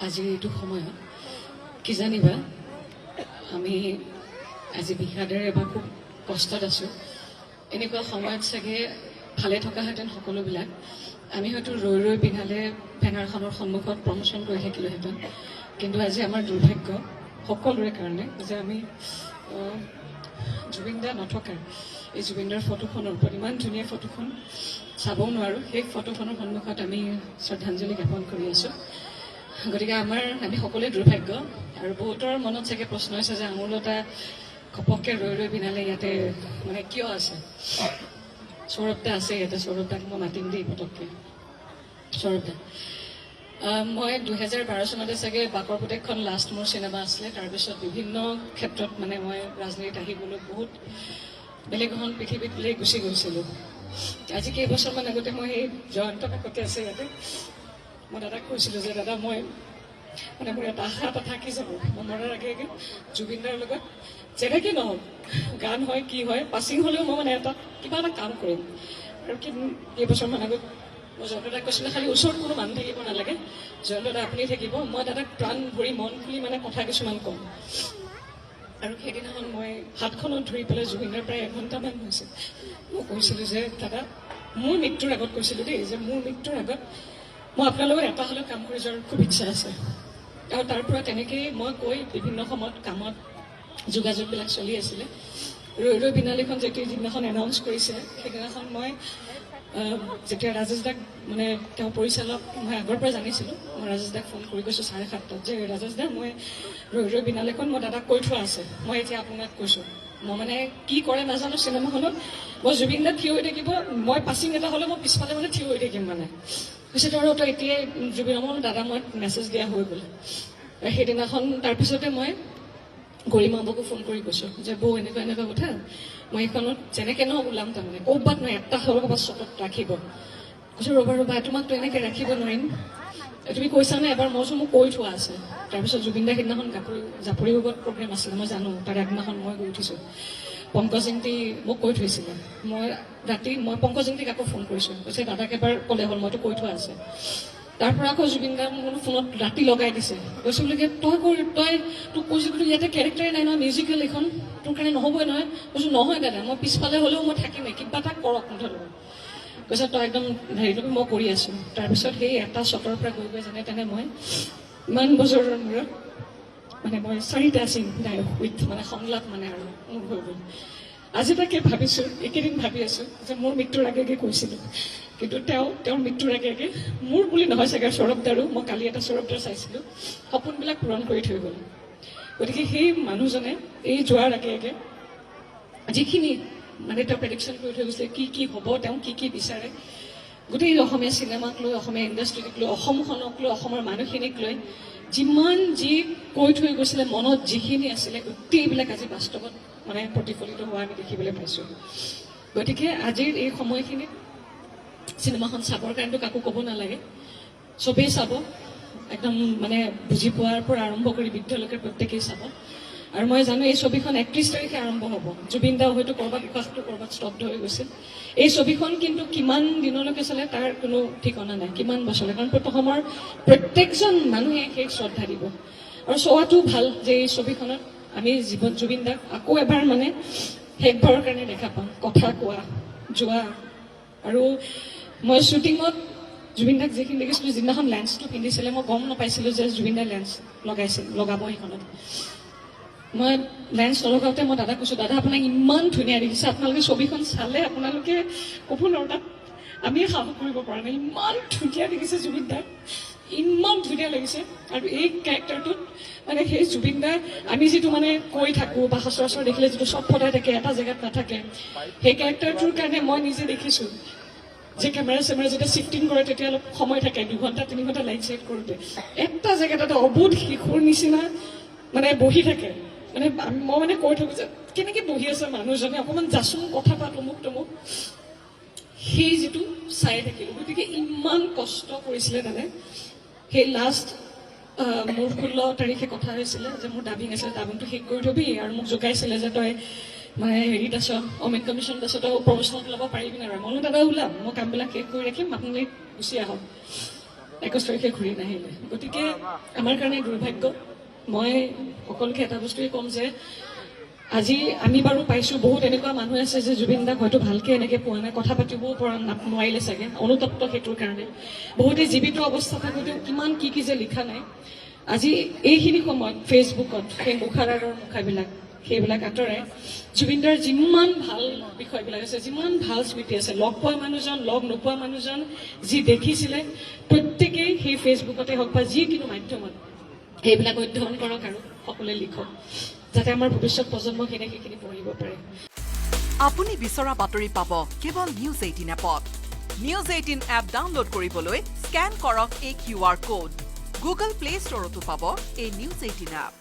আজিৰ এইটো সময়ত কিজানিবা আমি আজি বিষাদেৰে বা খুব কষ্টত আছোঁ। এনেকুৱা সময়ত চাগে ভালে থকাহেঁতেন সকলোবিলাক, আমি হয়তো ৰৈ ৰৈ বিনালে বেনাৰখনৰ সন্মুখত প্ৰমোশ্যন কৰি থাকিলোহেঁতেন। কিন্তু আজি আমাৰ দুৰ্ভাগ্য সকলোৰে কাৰণে যে আমি জুবিন দা নথকাৰ এই জুবিনদাৰ ফটোখনৰ ওপৰত, ইমান ধুনীয়া ফটোখন চাবও নোৱাৰোঁ, সেই ফটোখনৰ সন্মুখত আমি শ্ৰদ্ধাঞ্জলি জ্ঞাপন কৰি আছোঁ। গতিকে আমি সকলোৱে দুৰ্ভাগ্য। আৰু বহুতৰ মনত চাগে প্ৰশ্ন হৈছে যে আঙুৰলতা ঘপককৈ ৰৈ ৰৈ বিনালে ইয়াতে মানে কিয় আছে? সৌৰভ দা আছে ইয়াতে, সৌৰভ দাক মই মাতিম দেই পটককৈ। সৌৰভ দা, মই 2012 চনতে চাগে বাকৰ পুতেকখন লাষ্ট মোৰ চিনেমা আছিলে। তাৰপিছত বিভিন্ন ক্ষেত্ৰত মানে মই ৰাজনীতিত আহি গ'লোঁ, বহুত বেলেগ এখন পৃথিৱীত গুচি গৈছিলোঁ। আজি কেইবছৰমান আগতে মই সেই জয়ন্ত কাকতি আছে ইয়াতে, মই দাদাক কৈছিলোঁ যে দাদা, মই মানে মোৰ এটা আশা এটা থাকি যাব, মই মৰাৰ আগে আগে জুবিনদাৰ লগত যেনেকৈ নহওক, গান হয় কি হয়, পাছিং হ'লেও মই মানে এটা কিবা এটা কাম কৰিম। আৰু কেইবছৰমান আগত মই জয়ন্ত দাক কৈছিলোঁ, খালি ওচৰত কোনো মানুহ থাকিব নালাগে, জয়ন্ত দা আপুনি থাকিব, মই দাদাক প্ৰাণ ভৰি মন খুলি মানে কথা কিছুমান ক'ম। আৰু সেইদিনাখন মই হাতখনত ধৰি পেলাই জুবিনদাৰ প্ৰায় এঘণ্টামান হৈছে, মই কৈছিলোঁ যে দাদা, মোৰ মৃত্যুৰ আগত কৈছিলোঁ দেই, যে মোৰ মৃত্যুৰ আগত মই আপোনাৰ লগত এটা হ'লেও কাম কৰি যোৱাৰ খুব ইচ্ছা আছে। আৰু তাৰ পৰা তেনেকেই মই কৈ বিভিন্ন সময়ত কামত যোগাযোগবিলাক চলি আছিলে। ৰৈ ৰৈ বিনালেখন যেতিয়া যিদিনাখন এনাউন্স কৰিছে, সেইদিনাখন মই যেতিয়া ৰাজেশ দাক, মানে তেওঁ পৰিচালক, মই আগৰ পৰা জানিছিলোঁ, মই ৰাজেশ দাক ফোন কৰি কৈছোঁ 7:30ত যে ৰাজেশ দা, মই ৰৈ ৰৈ বিনালেখন মই দাদাক কৈ থোৱা আছে, মই এতিয়া আপোনাক কৈছোঁ, মই মানে কি কৰে নাজানো, চিনেমাখনত মই জুবিন দা থিয় হৈ থাকিব, মই পাছিং এটা হ'লে মই পিছফালে মানে থিয় হৈ থাকিম। মানে কৈছে, আৰু তই এতিয়াই জুবিন, মই দাদা, মই মেছেজ দিয়া হৈ গ'ল সেইদিনাখন। তাৰপিছতে মই গৰিমা বৌকো ফোন কৰি কৈছোঁ যে বৌ, এনেকুৱা এনেকুৱা কথা, মই এইখনত যেনেকে নহওক ওলাম, তাৰমানে ক'ৰবাত নহয় এটা হ'লেও ক'ৰবাত চকত ৰাখিব। কৈছোঁ, ৰ'বা ৰ'বা, তোমাকতো এনেকৈ ৰাখিব নোৱাৰিম, তুমি কৈছানে এবাৰ? মই কৈছোঁ, মোক কৈ থোৱা আছে। তাৰপিছত জুবিন দা সেইদিনাখন জাপৰিগোগত প্ৰগ্ৰেম আছিলে, মই জানো, তাৰ আগদিনাখন মই গৈ উঠিছোঁ। পংকজ ইংতি মোক কৈ থৈছিলে। মই ৰাতি মই পংকজ ইংতিক আকৌ ফোন কৰিছোঁ, কৈছে দাদাক এবাৰ ক'লে হ'ল, মইতো কৈ থোৱা আছে। তাৰ পৰা আকৌ জুবিন দাক মোৰ ফোনত ৰাতি লগাই দিছে। কৈছোঁ বোলে, তই কৈ, তই তোক কৈছোঁ, কিন্তু ইয়াতে কেৰেক্টাৰে নাই নহয়, মিউজিকেল এইখন তোৰ কাৰণে নহ'বই নহয়। কৈছোঁ, নহয় দাদা, মই পিছফালে হ'লেও মই থাকিমেই, কিবা এটা কৰক মুঠতে। কৈছে, তই একদম হেৰি ল'বি, মই কৰি আছোঁ। তাৰপিছত সেই এটা শ্বটৰ পৰা গৈ গৈ যেনে তেনে মই ইমান বছৰৰ মূৰত মানে মই চাৰিটা চিন ডায়লগ উইথ মানে সংলাপ মানে আৰু মোৰ হৈ গ'ল। আজি তাকে ভাবিছোঁ, এইকেইদিন ভাবি আছোঁ যে মোৰ মৃত্যুৰ আগে আগে কৈছিলোঁ, কিন্তু তেওঁৰ মৃত্যুৰ আগে আগে মোৰ বুলি নহয় চাগে, সৌৰভ দাৰো, মই কালি এটা সৌৰভ দাৰ চাইছিলোঁ, সপোনবিলাক পূৰণ কৰি থৈ গ'ল। গতিকে সেই মানুহজনে এই যোৱাৰ আগে আগে যিখিনি মানে তেওঁ প্ৰেডিকশ্যন কৰি থৈ গৈছিলে, কি কি হ'ব, তেওঁ কি কি বিচাৰে, গোটেই অসমীয়া চিনেমাক লৈ, অসমীয়া ইণ্ডাষ্ট্ৰীক লৈ, অসমখনক লৈ, অসমৰ মানুহখিনিক লৈ যিমান যি কৈ থৈ গৈছিলে, মনত যিখিনি আছিলে, গোটেইবিলাক আজি বাস্তৱত মানে প্ৰতিফলিত হোৱা আমি দেখিবলৈ পাইছোঁ। গতিকে আজিৰ এই সময়খিনিত চিনেমাখন চাবৰ কাৰণেতো কাকো ক'ব নালাগে, চবেই চাব, একদম মানে বুজি পোৱাৰ পৰা আৰম্ভ কৰি বৃদ্ধলৈকে প্ৰত্যেকেই চাব। আৰু মই জানো এই ছবিখন 31 তাৰিখে আৰম্ভ হ'ব। জুবিন দাও হয়তো ক'ৰবাত উশাহটো ক'ৰবাত স্তব্ধ হৈ গৈছিল। এই ছবিখন কিন্তু কিমান দিনলৈকে চলে তাৰ কোনো ঠিকনা নাই, কিমান বছৰলৈ, কাৰণ অসমৰ প্ৰত্যেকজন মানুহে সেই শ্ৰদ্ধা দিব। আৰু চোৱাটোও ভাল যে এই ছবিখনত আমি জীৱন জুবিন দাক আকৌ এবাৰ মানে শেষবাৰৰ কাৰণে দেখা পাম, কথা কোৱা যোৱা। আৰু মই শ্বুটিঙত জুবিন দাক যিখিনি দেখিছিলোঁ, যিদিনাখন লেন্সটো পিন্ধিছিলে, মই গম নাপাইছিলোঁ যে জুবিন দাই লেন্স লগাইছিল, লগাব সেইখনত। মই লেন্স নলগাওঁতে মই দাদাক কৈছোঁ, দাদা, আপোনাক ইমান ধুনীয়া দেখিছে, আপোনালোকে ছবিখন চালে আপোনালোকে ক'ব নোৱাৰো, তাত আমি সাহস কৰিব পৰা নাই, ইমান ধুনীয়া দেখিছে জুবিন দাক, ইমান ধুনীয়া লাগিছে। আৰু এই কেৰেক্টাৰটোত মানে সেই জুবিন দা আমি যিটো মানে কৈ থাকোঁ বা সচৰাচৰ দেখিলে যিটো চটফটাই থাকে, এটা জেগাত নাথাকে, সেই কেৰেক্টাৰটোৰ কাৰণে মই নিজে দেখিছোঁ যে কেমেৰা চেমেৰা যেতিয়া শ্বিফটিং কৰে, তেতিয়া অলপ সময় থাকে, 2 ঘণ্টা 3 ঘণ্টা লাইট চাইট কৰোঁতে এটা জেগাত এটা অবোধ শিশুৰ নিচিনা মানে বহি থাকে। মানে মই মানে কৈ থাকোঁ যে কেনেকে বহি আছে মানুহজনে, অকণমান যাচোন, কথা পাত, অমুক তমুক, সেই যিটো চাই থাকিলোঁ। গতিকে ইমান কষ্ট কৰিছিলে দাদাই। সেই লাষ্ট মোৰ 16 তাৰিখে কথা হৈছিলে যে মোৰ ডাবিং আছিলে, ডাবিংটো শেষ কৰি থবি। আৰু মোক জোকাইছিলে যে তই মানে হেৰিত আছ, অমিন কমিশ্যনত আছ, তই প্ৰমোচনত ওলাব পাৰিবি নাই? মই বোলো, দাদা, ওলাম, মই কামবিলাক শেষ কৰি ৰাখিম, আপোনালোকে গুচি আহক। 21 তাৰিখে ঘূৰি নাহিলে। গতিকে আমাৰ কাৰণে দুৰ্ভাগ্য। মই সকলোকে এটা বস্তুৱে ক'ম যে আজি আমি বাৰু পাইছোঁ, বহুত এনেকুৱা মানুহ আছে যে জুবিন দাক হয়তো ভালকে এনেকে পোৱা নাই, কথা পাতিবও পৰা নোৱাৰিলে চাগে, অনুতপ্ত সেইটোৰ কাৰণে। বহুতে জীৱিত অৱস্থা থাকোঁতেও কিমান কি কি যে লিখা নাই। আজি এইখিনি সময়ত ফেচবুকত সেই মুখাৰ আঁৰৰ মুখাবিলাক, সেইবিলাক আঁতৰাই জুবিনদাৰ যিমান ভাল বিষয়বিলাক আছে, যিমান ভাল স্মৃতি আছে, লগ পোৱা মানুহজন, লগ নোপোৱা মানুহজন, যি দেখিছিলে, প্ৰত্যেকেই সেই ফেচবুকতে হওক বা যিকোনো মাধ্যমত সেইবিলাক অধ্যয়ন কৰক আৰু সকলোৱে লিখক, যাতে আমাৰ ভৱিষ্যত প্ৰজন্মখিনিয়ে সেইখিনি পঢ়িব পাৰে। আপুনি বিচৰা বাতৰি পাব কেৱল নিউজ 18 এপত। নিউজ 18 এপ ডাউনলোড কৰিবলৈ স্কেন কৰক এই QR code. Google play ষ্টৰতো পাব এই নিউজ 18 এপ।